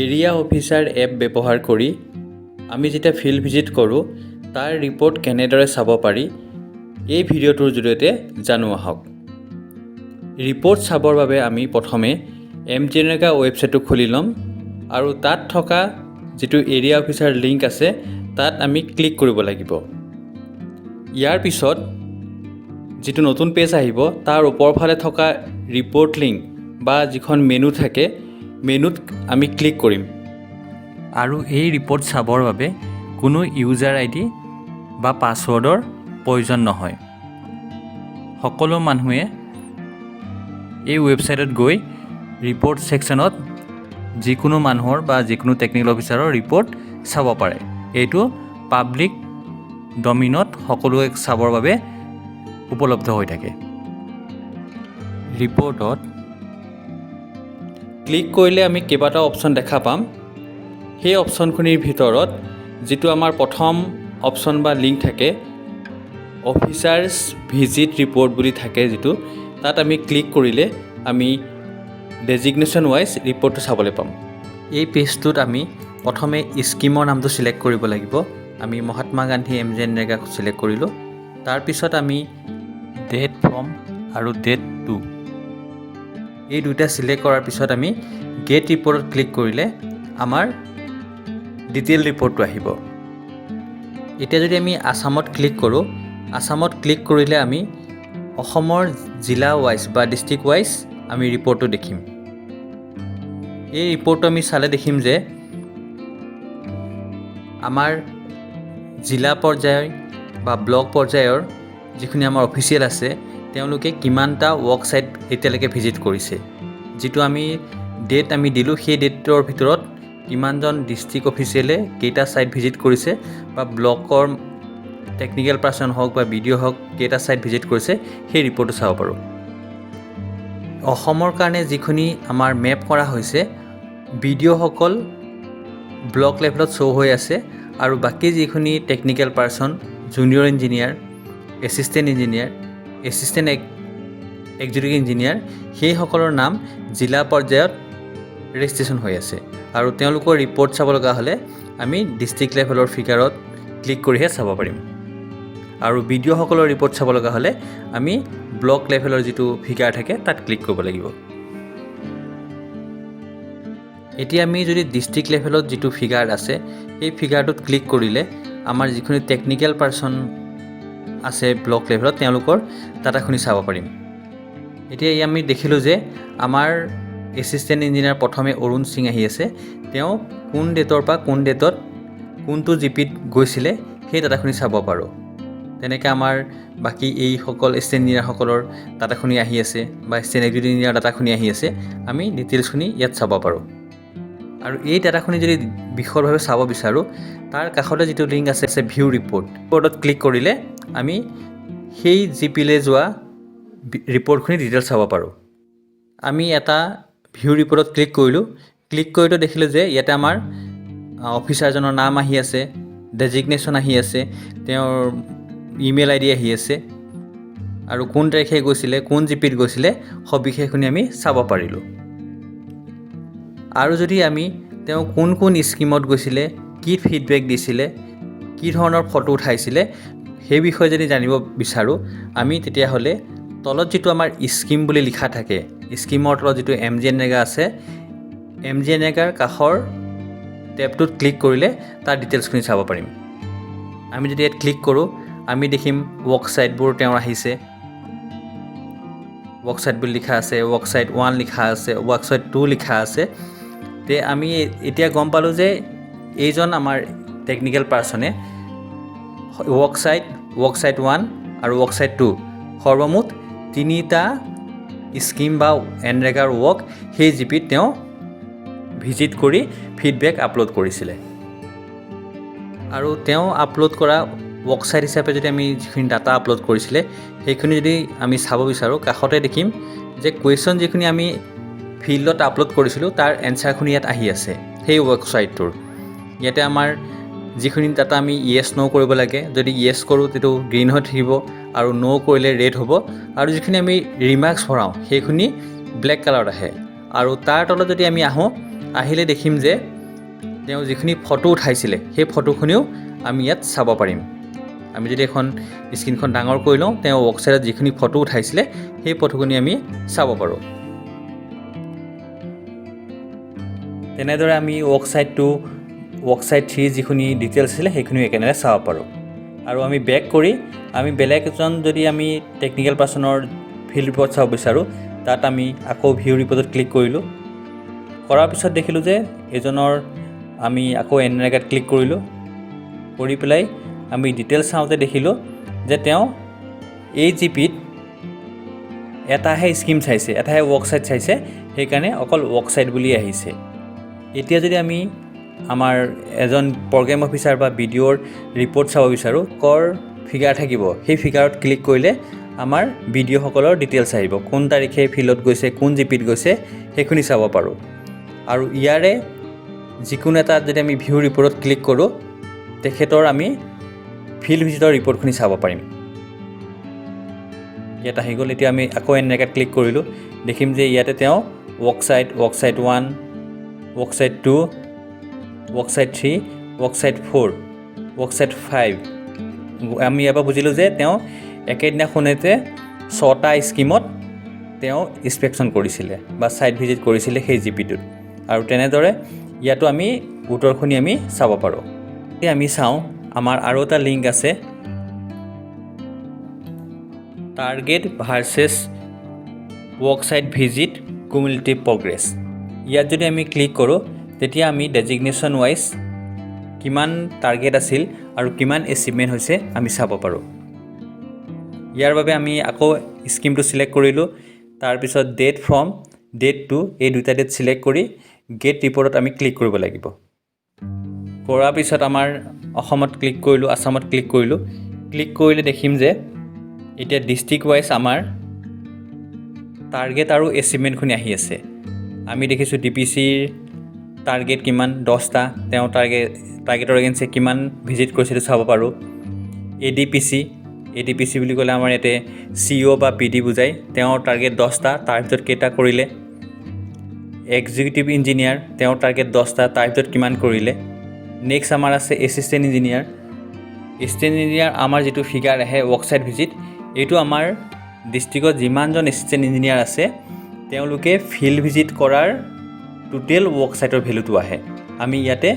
Area officer app ব্যৱহাৰ কৰি আমি যেতিয়া ফিল্ড ভিজিট কৰোঁ, তাৰ ৰিপৰ্ট কেনেদৰে চাব পাৰি, এই ভিডিঅ'টোৰ জৰিয়তে জানো আহক। ৰিপৰ্ট চাবৰ বাবে আমি প্ৰথমে এমজিএনৰেগা ৱেবছাইটটো খুলি ল'ম আৰু তাত থকা যিটো এৰিয়া অফিচাৰ লিংক আছে, তাত আমি ক্লিক কৰিব লাগিব। ইয়াৰ পিছত যিটো নতুন পেজ আহিব, তাৰ ওপৰ ফালে থকা ৰিপৰ্ট লিংক বা যিখন মেনু থাকে, মেনুত আমি ক্লিক কৰিম। আৰু এই ৰিপৰ্ট চাবৰ বাবে কোনো ইউজাৰ আইডি বা পাছৱৰ্ডৰ প্ৰয়োজন নহয়। সকলো মানুহে এই ৱেবছাইটত গৈ ৰিপৰ্ট ছেকশ্যনত যিকোনো মানুহৰ বা যিকোনো টেকনিকেল অফিচাৰৰ ৰিপৰ্ট চাব পাৰে। এইটো পাব্লিক ডমিনত সকলোৱে চাবৰ বাবে উপলব্ধ হৈ থাকে। ৰিপৰ্টত ক্লিক কৰিলে আমি কেইবাটাও অপশ্যন দেখা পাম। সেই অপশ্যনখিনিৰ ভিতৰত যিটো আমাৰ প্ৰথম অপশ্যন বা লিংক থাকে, অফিচাৰ্ছ ভিজিট ৰিপৰ্ট বুলি থাকে যিটো, তাত আমি ক্লিক কৰিলে আমি ডেজিগনেশ্যন ৱাইজ ৰিপৰ্টটো চাবলৈ পাম। এই পেজটোত আমি প্ৰথমে স্কীমৰ নামটো ছিলেক্ট কৰিব লাগিব। আমি মহাত্মা গান্ধী এমজিএনৰেগা ছিলেক্ট কৰিলোঁ। তাৰপিছত আমি ডেট ফ্ৰম আৰু ডেট টু, এই দুটা ছিলেক্ট কৰাৰ পিছত আমি গেট ৰিপৰ্টত ক্লিক কৰিলে আমাৰ ডিটেইল ৰিপৰ্টটো আহিব। এতিয়া যদি আমি আছামত ক্লিক কৰোঁ, আছামত ক্লিক কৰিলে আমি অসমৰ জিলা ৱাইজ বা ডিষ্ট্ৰিক্ট ৱাইজ আমি ৰিপৰ্টটো দেখিম। এই ৰিপৰ্টটো আমি চালে দেখিম যে আমাৰ জিলা পৰ্যায়ৰ বা ব্লক পৰ্যায়ৰ যিখিনি আমাৰ অফিচিয়েল আছে, তেওঁলোকে কিমানটা ৱৰ্ক ছাইট এতিয়ালৈকে ভিজিট কৰিছে। যিটো আমি ডেট আমি দিলোঁ, সেই ডেটৰ ভিতৰত কিমানজন ডিষ্ট্ৰিক্ট অফিচিয়েলে কেইটা ছাইট ভিজিট কৰিছে বা ব্লকৰ টেকনিকেল পাৰ্চন হওক বা বিডিঅ' হওক, কেইটা ছাইট ভিজিট কৰিছে, সেই ৰিপৰ্টটো চাব পাৰোঁ। অসমৰ কাৰণে যিখিনি আমাৰ মেপ কৰা হৈছে, বিডিঅ'সকল ব্লক লেভেলত শ্ব' হৈ আছে আৰু বাকী যিখিনি technical person, junior engineer, assistant engineer, assistant executive engineer, সেইসকলৰ নাম জিলা পৰ্যায়ত ৰেজিষ্ট্ৰেশ্যন হৈ আছে আৰু তেওঁলোকৰ ৰিপৰ্ট চাব লগা হ'লে আমি ডিষ্ট্ৰিক্ট লেভেলৰ ফিগাৰত ক্লিক কৰিহে চাব পাৰিম। আৰু বিডিঅ'সকলৰ ৰিপৰ্ট চাব লগা হ'লে আমি ব্লক লেভেলৰ যিটো ফিগাৰ থাকে, তাত ক্লিক কৰিব লাগিব। এতিয়া আমি যদি ডিষ্ট্ৰিক্ট লেভেলত যিটো ফিগাৰ আছে, সেই ফিগাৰটোত ক্লিক কৰিলে আমাৰ যিখিনি টেকনিকেল পাৰ্চন আছে ব্লক লেভেলত, তেওঁলোকৰ ডাটাখিনি চাব পাৰিম। এতিয়া এই আমি দেখিলোঁ যে আমাৰ এছিষ্টেণ্ট ইঞ্জিনিয়াৰ প্ৰথমে অৰুণ সিং আহি আছে। তেওঁ কোন ডেটৰ পৰা কোন ডেটত কোনটো জিপিত গৈছিলে, সেই ডাটাখিনি চাব পাৰোঁ। তেনেকৈ আমাৰ বাকী এইসকল এছিষ্টেণ্ট ইঞ্জিনিয়াৰসকলৰ ডাটাখিনি আহি আছে বা এছিষ্টেণ্ট এক্সিকিউটিভ ইঞ্জিনিয়াৰ ডাটাখিনি আহি আছে। আমি ডিটেইলছখিনি ইয়াত চাব পাৰোঁ। আৰু এই ডাটাখিনি যদি বিশদভাৱে চাব বিচাৰোঁ, তাৰ কাষতে যিটো লিংক আছে আছে ভিউ ৰিপৰ্ট, ৰিপৰ্টত ক্লিক কৰিলে আমি সেই জিপিলৈ যোৱা ৰিপৰ্টখিনি ডিটেইলছ চাব পাৰোঁ। আমি এটা ভিউ ৰিপৰ্টত ক্লিক কৰিলোঁ। ক্লিক কৰোঁতে দেখিলোঁ যে ইয়াতে আমাৰ অফিচাৰজনৰ নাম আহি আছে, ডেজিগনেশ্যন আহি আছে, তেওঁৰ ইমেইল আইডি আহি আছে আৰু কোন তাৰিখে গৈছিলে, কোন জিপিত গৈছিলে, সবিশেষখিনি আমি চাব পাৰিলোঁ। আৰু যদি আমি তেওঁ কোন কোন স্কীমত গৈছিলে, কি ফিডবেক দিছিলে, কি ধৰণৰ ফটো উঠাইছিলে, সেই বিষয়ে যদি জানিব বিচাৰোঁ আমি, তেতিয়াহ'লে তলত যিটো আমাৰ স্কীম বুলি লিখা থাকে, স্কীমৰ তলত যিটো এমজিএনৰেগা আছে, এমজিএনৰেগাৰ কাষৰ টেবটোত ক্লিক কৰিলে তাৰ ডিটেইলছখিনি চাব পাৰিম। আমি যদি ইয়াত ক্লিক কৰোঁ, আমি দেখিম ৱৰ্ক ছাইটবোৰ তেওঁৰ আহিছে। ৱৰ্ক ছাইট বুলি লিখা আছে, ৱৰ্ক ছাইট 1 লিখা আছে, ৱৰ্ক ছাইট 2 লিখা আছে। তে আমি এতিয়া গম পালোঁ যে এইজন আমাৰ টেকনিকেল পাৰ্চনে ৱৰ্ক ছাইট, ৱৰ্ক ছাইট 1 আৰু ৱৰ্ক ছাইট 2, সৰ্বমুঠ তিনিটা স্কীম বা এনৰেগাৰ ৱৰ্ক সেই জিপিত তেওঁ ভিজিট কৰি ফিডবেক আপলোড কৰিছিলে। আৰু তেওঁ আপলোড কৰা ৱৰ্ক ছাইট হিচাপে যদি আমি যিখিনি ডাটা আপলোড কৰিছিলে, সেইখিনি যদি আমি চাব বিচাৰোঁ, কাষতে দেখিম যে কুৱেশ্যন যিখিনি আমি ফিল্ডত আপলোড কৰিছিলোঁ, তাৰ এনচাৰখিনি ইয়াত আহি আছে। সেই ৱৰ্ক ছাইটটোৰ ইয়াতে আমাৰ যিখিনি ডাটা আমি য়েছ ন' কৰিব লাগে, যদি য়েছ কৰোঁ সেইটো গ্ৰীণ হৈ থাকিব আৰু ন' কৰিলে ৰেড হ'ব আৰু যিখিনি আমি ৰিমাৰ্কছ ভৰাওঁ, সেইখিনি ব্লেক কালাৰত আহে। আৰু তাৰ তলত যদি আমি আহোঁ, আহিলে দেখিম যে তেওঁ যিখিনি ফটো উঠাইছিলে, সেই ফটোখিনিও আমি ইয়াত চাব পাৰিম। আমি যদি এখন স্ক্ৰীণখন ডাঙৰ কৰি লওঁ, তেওঁ ৱৰ্কছাইটত যিখিনি ফটো উঠাইছিলে, সেই ফটোখিনি আমি চাব পাৰোঁ। তেনেদৰে আমি ৱৰ্কছাইট 2, ৱৰ্কছাইট 3 যিখিনি ডিটেইলছ আছিলে, সেইখিনিও একেদৰে চাব পাৰোঁ। আৰু আমি বেক কৰি আমি বেলেগ এজন যদি আমি টেকনিকেল পাৰ্চনৰ ফিল্ড ৰিপৰ্ট চাব বিচাৰোঁ, তাত আমি আকৌ ভিউ ৰিপৰ্টত ক্লিক কৰিলোঁ। কৰাৰ পিছত দেখিলোঁ যে এজনৰ আমি আকৌ এনৰেগাত ক্লিক কৰিলোঁ। কৰি পেলাই আমি ডিটেইলছ চাওঁতে দেখিলোঁ যে তেওঁ এই জি পিত এটাহে স্কিম চাইছে, এটাহে ৱৰ্ক ছাইট চাইছে, সেইকাৰণে অকল ৱৰ্ক ছাইট বুলি আহিছে। এতিয়া যদি আমি আমাৰ এজন প্ৰগ্ৰেম অফিচাৰ বা বি ডি অ'ৰ ৰিপৰ্ট চাব বিচাৰোঁ, কৰ ফিগাৰ থাকিব, সেই ফিগাৰত ক্লিক কৰিলে আমাৰ বি ডি অ'সকলৰ ডিটেইলছ আহিব। কোন তাৰিখে ফিল্ডত গৈছে, কোন জি পিত গৈছে, সেইখিনি চাব পাৰোঁ। আৰু ইয়াৰে যিকোনো এটা যদি আমি ভিউ ৰিপৰ্টত ক্লিক কৰোঁ, তেখেতৰ আমি ফিল্ড ভিজিটৰ ৰিপৰ্টখিনি চাব পাৰিম। ইয়াত আহি গ'ল। এতিয়া আমি আকৌ এনেকৈ ক্লিক কৰিলোঁ, দেখিম যে ইয়াতে তেওঁ work site, work site 1, work site 2, work site 3, work site 4, work site 5। আমি ইয়াৰ পৰা বুজিলোঁ যে তেওঁ একেদিনাখনতে ছটা স্কীমত তেওঁ ইনস্পেকশ্যন কৰিছিলে বা ছাইট ভিজিট কৰিছিলে সেই জি পিটোত। আৰু তেনেদৰে ইয়াতো আমি উত্তৰখিনি আমি চাব পাৰোঁ। এতিয়া আমি চাওঁ, আমাৰ আৰু এটা লিংক আছে, target versus work site visit cumulative progress। ইয়াত যদি আমি ক্লিক কৰোঁ, তেতিয়া আমি ডেজিগনেশ্যন ৱাইজ কিমান টাৰ্গেট আছিল আৰু কিমান এচিভমেণ্ট হৈছে আমি চাব পাৰোঁ। ইয়াৰ বাবে আমি আকৌ স্কিমটো চিলেক্ট কৰিলোঁ। তাৰপিছত ডেট ফ্ৰম, ডেট টু, এই দুটা ডেট চিলেক্ট কৰি গেট ৰিপৰ্টত আমি ক্লিক কৰিব লাগিব। কৰাৰ পিছত আমাৰ অসমত ক্লিক কৰিলোঁ, আছামত ক্লিক কৰিলোঁ। ক্লিক কৰিলে দেখিম যে এতিয়া ডিষ্ট্ৰিক্ট ৱাইজ আমাৰ টাৰ্গেট আৰু এচিভমেণ্টখিনি আহি আছে। আমি দেখিছোঁ ডি পি চিৰ টাৰ্গেট কিমান, 10টা। তেওঁ টাৰ্গেটৰ এগেইনষ্টে কিমান ভিজিট কৰিছে, সেইটো চাব পাৰোঁ। A D P C, A D P C বুলি ক'লে আমাৰ ইয়াতে চি অ' বা পি ডি বুজায়। তেওঁৰ টাৰ্গেট 10টা, তাৰ ভিতৰত কেইটা কৰিলে। এক্সিকিউটিভ ইঞ্জিনিয়াৰ, তেওঁৰ টাৰ্গেট 10টা, তাৰ ভিতৰত কিমান কৰিলে। নেক্সট আমাৰ আছে এছিষ্টেণ্ট ইঞ্জিনিয়াৰ। এছিষ্টেণ্ট ইঞ্জিনিয়াৰ আমাৰ যিটো ফিগাৰ আহে ৱৰ্ক ছাইট ভিজিট, এইটো আমাৰ ডিষ্ট্ৰিক্টত যিমানজন এছিষ্টেণ্ট ইঞ্জিনিয়াৰ আছে, তেওঁলোকে ফিল্ড ভিজিট কৰাৰ টোটেল ৱৰ্ক ছাইটৰ ভেলুটো আহে। আমি ইয়াতে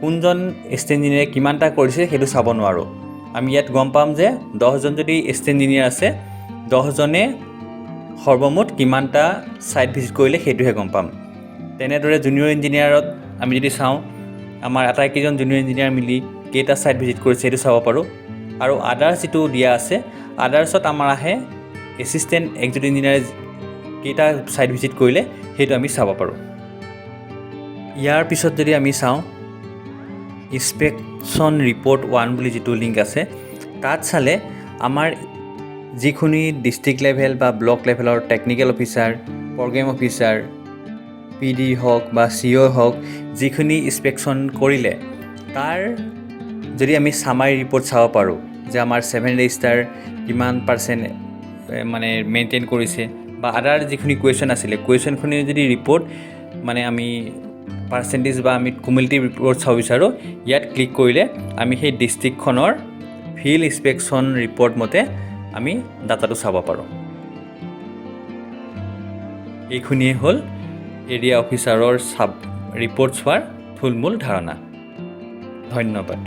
কোনজন এছিষ্টেণ্ট ইঞ্জিনিয়াৰে কিমানটা কৰিছে, সেইটো চাব নোৱাৰোঁ। আমি ইয়াত গম পাম যে 10জন যদি এছিষ্টেণ্ট ইঞ্জিনিয়াৰ আছে, 10জনে সৰ্বমুঠ কিমানটা ছাইট ভিজিট কৰিলে, সেইটোহে গম পাম। তেনেদৰে জুনিয়ৰ ইঞ্জিনিয়াৰত আমি যদি চাওঁ, আমাৰ আটাইকেইজন জুনিয়ৰ ইঞ্জিনিয়াৰ মিলি কেইটা ছাইট ভিজিট কৰিছে, সেইটো চাব পাৰোঁ। আৰু আদাৰ্ছ যিটো দিয়া আছে, আদাৰ্ছত আমাৰ আহে এছিষ্টেণ্ট এক্সিকিউটিভ ইঞ্জিনিয়াৰে কেইটা ছাইট ভিজিট কৰিলে, সেইটো আমি চাব পাৰোঁ। ইয়াৰ পিছত যদি আমি চাওঁ, ইনস্পেকশ্যন ৰিপৰ্ট 1 বুলি যিটো লিংক আছে, তাত চালে আমাৰ যিখিনি ডিষ্ট্ৰিক্ট লেভেল বা ব্লক লেভেলৰ technical officer, programme officer, PD হওক বা চি অ' হওক, যিখিনি ইনস্পেকশ্যন কৰিলে, তাৰ যদি আমি চামাৰী ৰিপৰ্ট চাব পাৰোঁ যে আমাৰ ছেভেন ৰেজিষ্টাৰ কিমান পাৰ্চেণ্ট মানে মেইনটেইন কৰিছে বা আদাৰ যিখিনি কুৱেশ্যন আছিলে, কুৱেশ্যনখিনি যদি ৰিপৰ্ট মানে আমি পাৰ্চেণ্টেজ বা আমি কুমুলেটিভ ৰিপৰ্ট চাব বিচাৰোঁ, ইয়াত ক্লিক কৰিলে আমি সেই ডিষ্ট্ৰিক্টখনৰ ফিল্ড ইনস্পেকশ্যন ৰিপৰ্ট মতে আমি ডাটাটো চাব পাৰোঁ। এইখিনিয়ে হ'ল এৰিয়া অফিচাৰৰ চাব ৰিপৰ্ট চোৱাৰ থুলমূল ধাৰণা। ধন্যবাদ।